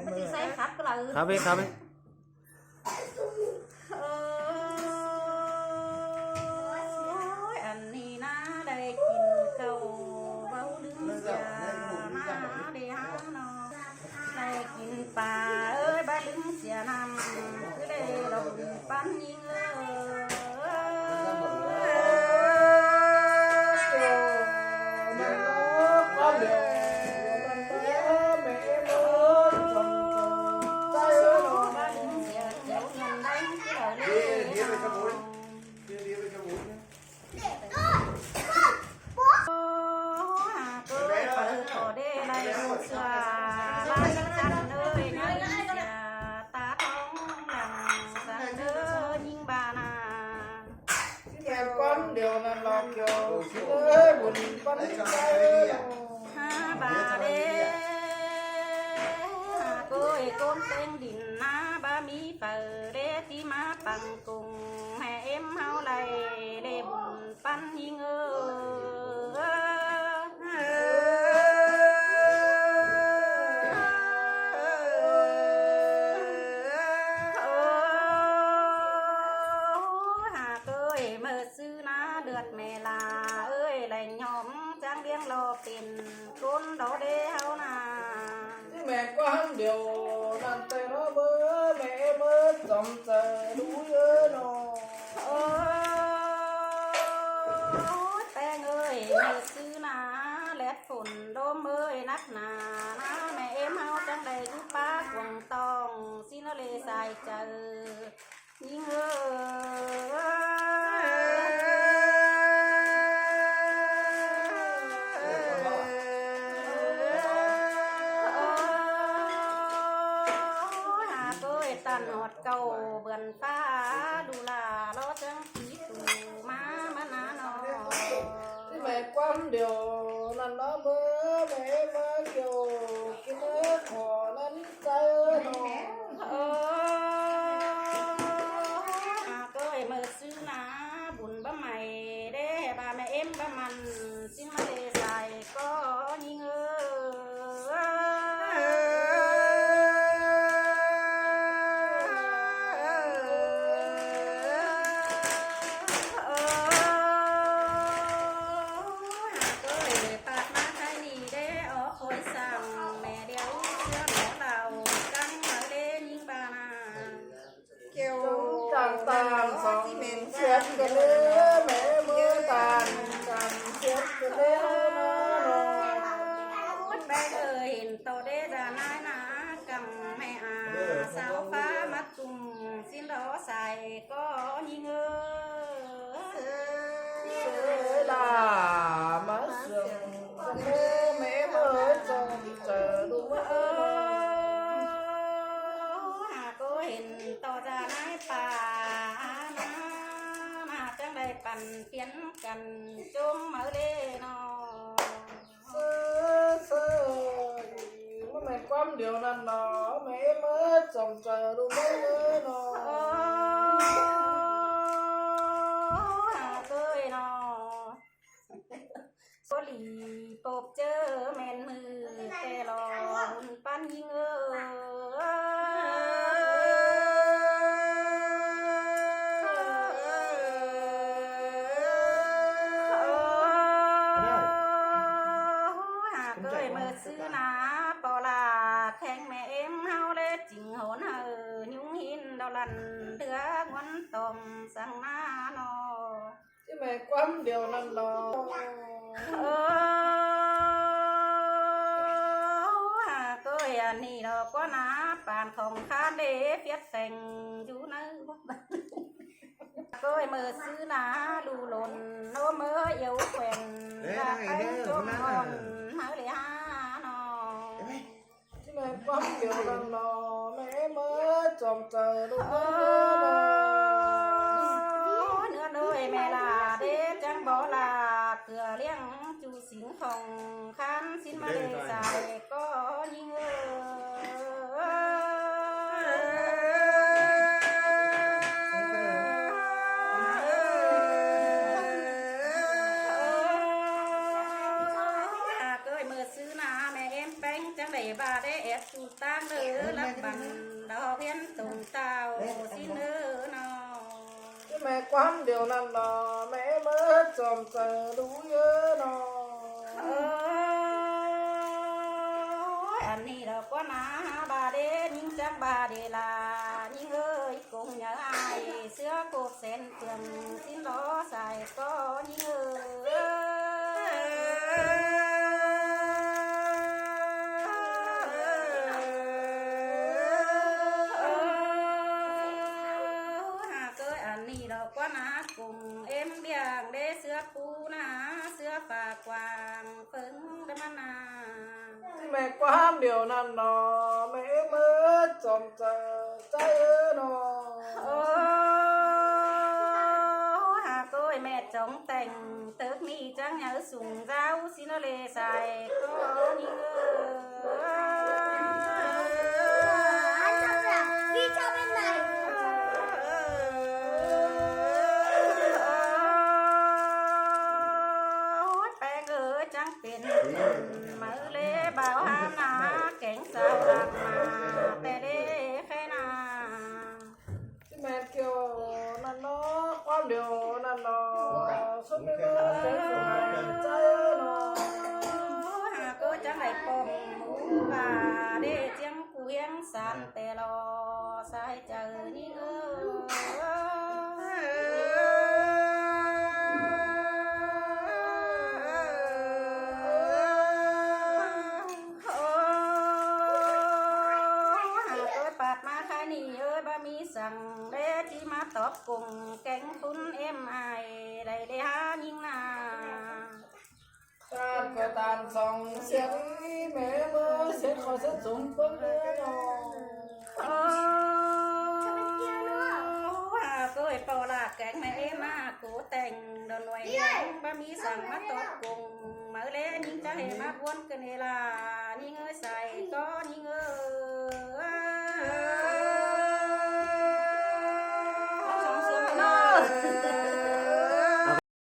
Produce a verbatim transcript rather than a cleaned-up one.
Khắp đi, khắp đi. Ôi, ăn ni ná đảy kin khảu, báu đưm sia ná đảy há no. Đảy kin pá ơi, báu đưm sia năm, cứ đảy lông păn ꞌnhính ơi. Keo ꞌquám điêu ꞌnặn lỏ Keo, kin ới, bun ꞌpắn ꞌnhính ꞌtẹ. Há ꞌva đé, há ꞌcới ꞌcốn ꞌtếng đin ná báu ꞌmí phaư đé ꞌchí ꞌmá păng cung ꞌmẹ ꞌếm ꞌháu đảy, đảy bun ꞌpắn ꞌnhính ơi. Há ꞌcới ꞌmự sư ná ꞌlượt ꞌmẹ ꞌla ơi, đảy ꞌnhóm chắng ꞌliếng lo pên ꞌcốn đỏ đé ꞌháu ná. ꞌMẹ ꞌquám điêu ꞌnặn ꞌtẹ ꞌnọ báu, ꞌmẹ ꞌmự chom chaư ꞌlụk ơi ꞌnọ. Ôi, ꞌpéng ơi, ꞌmự sư ná ꞌlẹt phôn ꞌlốm ơi nắc ná, ná ꞌmẹ ꞌếm ꞌháu chắng đảy dú pá cuông tong, ꞌsịn ꞌnớ lê sai chaư ꞌnhính ơi. Ôi, há ꞌcới ꞌtan ꞌhọt cau bươn ꞌphạ, đu ꞌla lo chắng kí tu ꞌmá ꞌmắn ná ꞌnọ. ꞌMẹ ꞌquám điêu ꞌnặn ꞌnọ báu, ꞌmẹ ꞌmự Keo, kin ới, khỏ ꞌnặn ꞌtẹ ꞌnọ. Ơ, há ꞌcới ꞌmự sư ná bun báu ꞌmạy đé, ꞌva ꞌmẹ ꞌếm báu ꞌmắn, ꞌsịn ꞌmá đảy sai ꞌcọ ꞌnhính ơi. Ơ, há ꞌcới pát ꞌmá thái ꞌnị đé ók khói săng, ꞌmẹ điêu ꞌchưa nó đao cắn ꞌmự đé ꞌnhính ꞌva ná. Keo chắng ꞌtan song ꞌsiếc ꞌcọ ꞌlế, ꞌmẹ ꞌmự ꞌtan chắng ꞌsiếc ꞌcọ ꞌlế ꞌnọ. Ôi, ꞌpéng ơi, hên ꞌto đé dả ꞌnái ná, căm ꞌmẹ a, sao ꞌphạ ꞌmá ꞌtum, ꞌsịn lo sai ꞌcọ ꞌnhính ơi. Ơ, đa ꞌmá sương ꞌcọ ꞌlế, ꞌmẹ ꞌmự chom chaư ꞌlụk ơi ꞌnọ. Ơ, há ꞌcới hên ꞌto dả ꞌnái pá ná, ná chắng đảy păn piến căn ꞌchốm ꞌmự đé ꞌnọ. Sư, sư, ꞌmự ꞌmẹ ꞌquám điêu ꞌnặn ꞌnọ, ꞌmẹ ꞌmự chom chaư ꞌlụk ơi ꞌnọ. Ơ, há ꞌcới ꞌnọ. Số lì ꞌpộp ꞌchớ ꞌmen ꞌmự ꞌtẹ lo bun ꞌpắn ꞌnhính ơi. Há ꞌcới ꞌmự sư ná ꞌpo ꞌla kheng ꞌmẹ ꞌếm ꞌháu ꞌlế ching hôn hảư ꞌnhung ꞌhịn đao lăn ꞌtưa ꞌnguôn tôm săng ꞌná ꞌnọ. ꞌChí ꞌmẹ ꞌquám điêu ꞌnặn lo. Ơ, há ꞌcới ăn ꞌnị lo ꞌquá ná pán khong ꞌkhán đế phiết seng dú ꞌnớ. ꞌCới ꞌmự sư ná đu lôn ꞌnớ ꞌmớ iêu khuên. Ê, ꞌva đang ꞌmẹ ꞌpéng ꞌnớ, ꞌchốm đang ꞌnớ. Hòn ꞌmá lê há ꞌnọ. Ê, ꞌchí ꞌmẹ ꞌquám điêu ꞌnặn lo, ꞌmẹ ꞌmự chom chaư ꞌlụk ơi ꞌnọ. Ơ, ꞌnưa ꞌnới ꞌmẹ ꞌla đế chắng bók ꞌla, ꞌcứ ꞌliếng ꞌchu sính khong ꞌkhán ꞌsịn ꞌmá đảy sai ꞌcọ ꞌnhính ơi. Há ꞌcới ꞌmự sư ná ꞌmẹ ꞌếm ꞌpéng chắng đảy ꞌva đế ép ꞌchu ꞌtáng Ơ, lắc băn đỏ phiến tùng tao xin ơ no. Chứ mẹ quán điều năn nó, mẹ mới chòm chở đủ ơ no. Ơ, ăn ni đó quán à, bà đế, nhưng chắc bà đế là, nhưng ơi, cũng nhớ ai, xưa cuộc sen phường xin lo xài có nhưng ơi. Hà cơi ăn ni đó quán à, cùng em biang đế xưa cũ na, xưa phà quảng phứng đế măn à. Mẹ quán điều năn nó, mẹ mới chòm chở cháy ơ no. Ơ, hà cơi mẹ chống tẻng, tức ni chắc nhớ sùng giáo, xin nó lê xài có những ơ. Đi cho bên này. Ôi, bé ngơ trắng tiền. Máư lễ bảo hám nà, kéng sao làng mà, bé lễ khé nà. Chứ mẹ kiểu năn nó, quán điều năn nó, suốt mẹ mơ, cháy nó. Hà cô trắng đảy pom mũ và đê chiếng cu hiếng sàn tè lò, sai chở ní ngơ. Hà tôi pạt má khai ni ơi, ba mi sẵn đế chi má tóp cùng kéng phun em ai, đảy đế há nhính nà. Tàn cờ tàn sòng siết, mẹ mơ siết khó siết súng bớt đế no. Ơ, hà tôi pò là kéng mẹ em à, cô tẻng đồn nuôi hiếng, ba mi sẵn má tóp cùng, máư lễ nhính chắc hề má buôn cơn hề là, nhính ơi xài có nhính ơi.